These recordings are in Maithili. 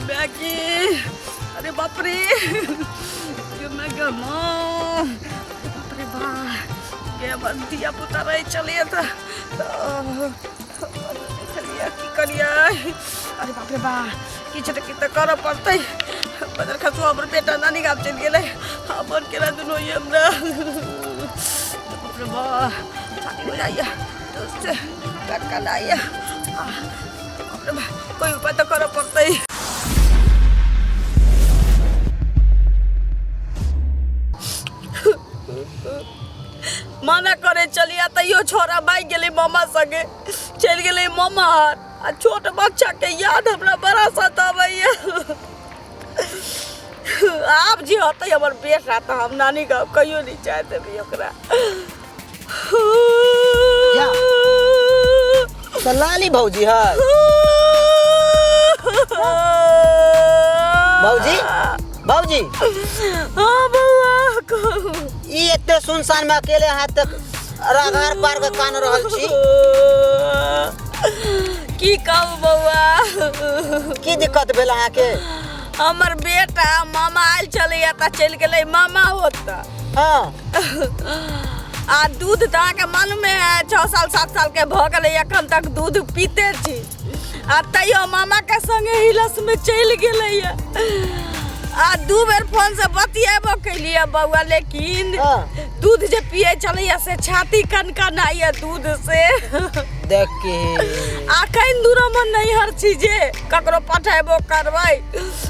गे अरे बाप रे, गे माय गे माँ, अरे बाप रे बा, गे हमर धिया पुता रहै छलैए तऽ छलियै की करियै। अरे बाप रे बा, किछु तऽ किछु तऽ करऽ पड़तै। बदर खसुआ हमर बेटा नानी गाम चलि गेलै, अपन केना दुनू होइए हमरा। बाप रे बा, छाती बुझाइए से कनकनाइए। बाप रे बा, कोइ उपाय तऽ करऽ पड़तै। मना करे चलिया तैयो छोरा भागि गेलै मामा संगे, चलि गेलै मामा। आ छोट बच्चा के याद हमरा बड़ा सताबैया। आब जे होतै हमर बेटा तऽ हम नानी गाँव कहियो नहि जाय देबै ओकरा। जा। तऽ लाली भौजी है। भौजी, भौजी। हाँ बौआ, कहू। ई एते सुनसान में अकेले अहाँ तक राघार पार के कान रहल छी? की कहू बौआ। की दिक्कत भेल अहाँके? हमर बेटा मामा आयल छलैया तऽ चलि गेलै मामा ओतऽ। आ दूध तऽ अहाँके मालूमे है, 6 साल 7 साल के भऽ गेलै, एखन तक दूध पीते छी, आ तैयो मामा के संगे हिलस में चलि गेलैया। आ 2 बेर फोन से बतियेबो केलियै बौआ, लेकिन दूध जे पिए छलैया से छाती कनकनाइया दूध से। देख के अखन दूर हमर नैहर छी जे ककरो पठेबो करबै।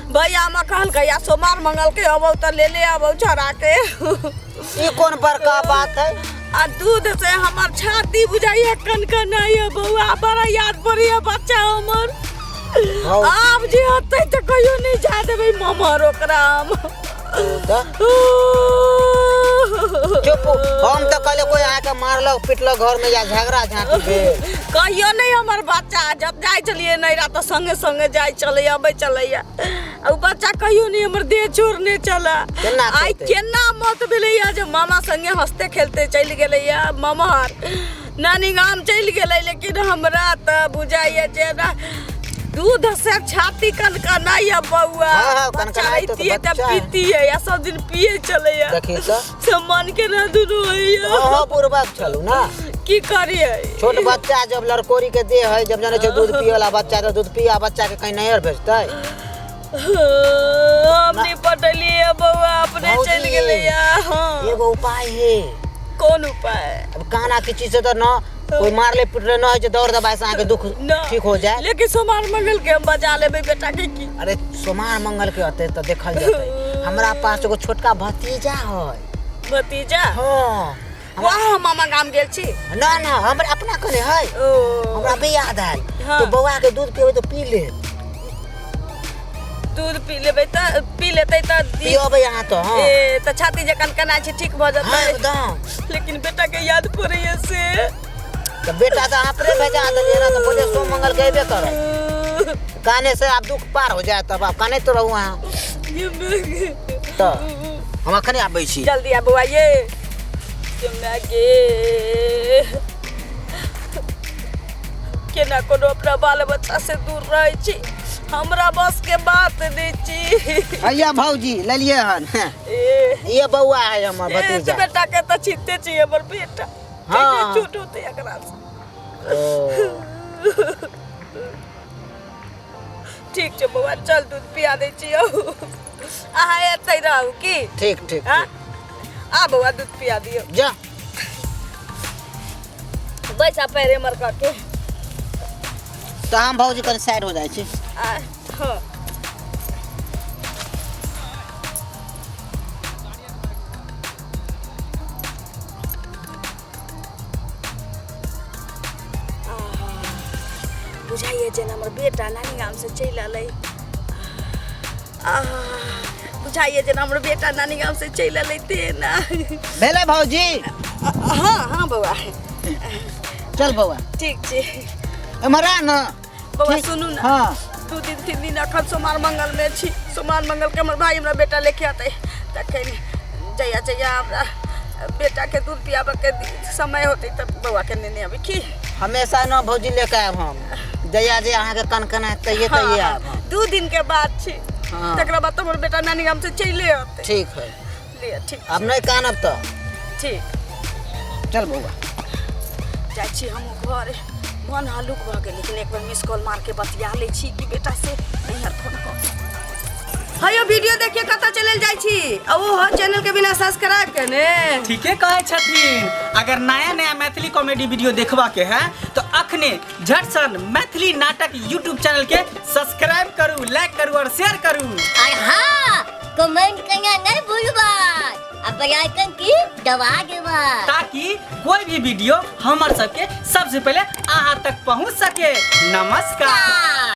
भैया हमरा कहलकै या सोमवार मंगल के अबौ तऽ ले ले अबौ छोड़ा के। ई कोन बड़का बात है? आ दूध से हमर छाती बुझाइया कनकनाइया बौआ, बड़ा याद पड़ैया बच्चा हमर। आब जे होतै तऽ कहियो नहि जा देबै ममहर ओकरा हम। तऽ चुप, हम तऽ कहले कोई अहाँके मारलक पिटलक घर में या झगड़ा झांटी भेल। कहियो नहि, हमर बच्चा जब जाइ छलियै नैहरा तऽ संगे संगे जाइ छलै, अबै छलैया। आ उ बच्चा कहियो नहि हमर देह छोड़ने छलै। केना आइ छोड़तै? केना मौत भेलैया जे मामा संगे हंसते खेलते चलि गेलैया ममहर, नानी गाम चलि गेलै। लेकिन हमरा तऽ बुझाइया जे ना दूध से छाती कनकनाइया बौआ। हाँ, हाँ, बच्चा कनकनाइ तऽ रहितियै तऽ बच्चा है। पीतियै, आ सब दिन पियै छलैया। देखी तऽ। से मन के ना दुनू होइया। अहाँ बुढ़बक छलू ना। की करियै? छोट बच्चा जब लड़कोरी के देह है, जब जाने छै दूध पिए वाला बच्चा, तऽ दूध पिया बच्चा के कहीं नैहर भेजतै? हम नहीं पटलियै बौआ, अपने भौजी, चलि गेलैया। हाँ। एगो उपाय है। कोन उपाय? अब काना की चीज से तऽ न कोई मारले पिटले न होइ छै, दौड़ दबाई से अहाँके दुख न। ठीक हो जाए। लेकिन सोमवार मंगल के हम बजा लेबै बेटा के की? अरे सोमवार मंगल के होतै तऽ देखल जेतै। हमरा पास एगो छोटका भतीजा है। भतीजा? हाँ। वाह, हम मामा गाम गेल छी। ना ना, हमरा अपना कने है। ओ। हमरा भी याद आयल। हाँ। तो बौआ के दूध पिएबै तऽ पी ले। दूध पी लेबै तऽ पी लेतै तऽ पियबै अहाँ तऽ। हाँ। ए तऽ छाती जे कनकनाइ छै ठीक भऽ जेतै। हाँ, एकदम। लेकिन बेटा के याद पड़ैया से। तऽ बेटा तऽ अहाँ अपने भेजा देलियै ना, तऽ बोलिए सोम मंगल के अयबे करत। काने से आब दुख पार हो जाए तब आब कानैत रहू अहाँ। तऽ हम अखने आबै छी। जल्दी आबू आइए। गे केना कोनो अपना बाल बच्चा से दूर रहै छी, हमरा बस के बात नहि छी। हैया भौजी लेलियै हन। ए। ये बौआ है हमर ए, तऽ भतीजा। बेटा के तऽ चिन्हते छी हमर बेटा। हाँ। छोट होते एकरा से। ओ। ठीक छै बौआ, चल दूध पिया दै छी। अहाँ एतै रहू की? ठीक ठीक। हाँ? आ बौआ, दूध पिया दियौ। जा। बैसा पैर हमर कऽ के। तऽ हम भौजी कनि साइड हो जाइ छी। आ, हाँ। बुझाइए जेना हमर बेटा नानी गाम से चलि अलै। आहा, बुझाइए जेना हमर बेटा नानी गाम से चलि अलै तेना। भेलै भौजी? हाँ हाँ बौआ। चल बौआ। ठीक छै। एम्हर आ न। बौआ। ठीक। सुनू ने। हाँ। 2 दिन 3 दिन अखन सोमवार मंगल में छी, सोमवार मंगल के हमर भाई हमरा बेटा लेके अतै, तखन जहिया जहिया हमरा बेटा के दूध पियाबऽ के समय होतै तब बौआ के नेने अबै की? हमेशा न भौजी, लेके आयब हम, जहिया जे अहाँके कनकना तहिये तहिये आयब हम। 2 दिन के बाद छी। हाँ। तकरा बाद तऽ हमर बेटा नानी गाम से चलि अतै। ठीक है। लिअ, ठीक। आब नहि कानब तऽ। ठीक। चल बौआ। जाइ छी हम घर, मन हल्लुक भऽ गेल, लेकिन एक बेर मिस कॉल मार के बतिया लै छी कि बेटा से नैहर फोन कऽ। हयो, वीडियो देखिए कतऽ चलल जाइ छी? आ ओ चैनल के बिना सब्सक्राइब केने। ठीके कहै छथिन। अगर नया नया मैथिली कॉमेडी वीडियो देखबा के है तो अखने झटसन मैथिली नाटक यूट्यूब चैनल के सब्सक्राइब करू, लाइक करू और शेयर करू। और हाँ, कमेंट करना नहीं भूलबा आ बेल आइकन की दबा देबा, ताकि कोई भी वीडियो हमर सबके सबसे पहले अहाँ तक पहुँच सके। नमस्कार।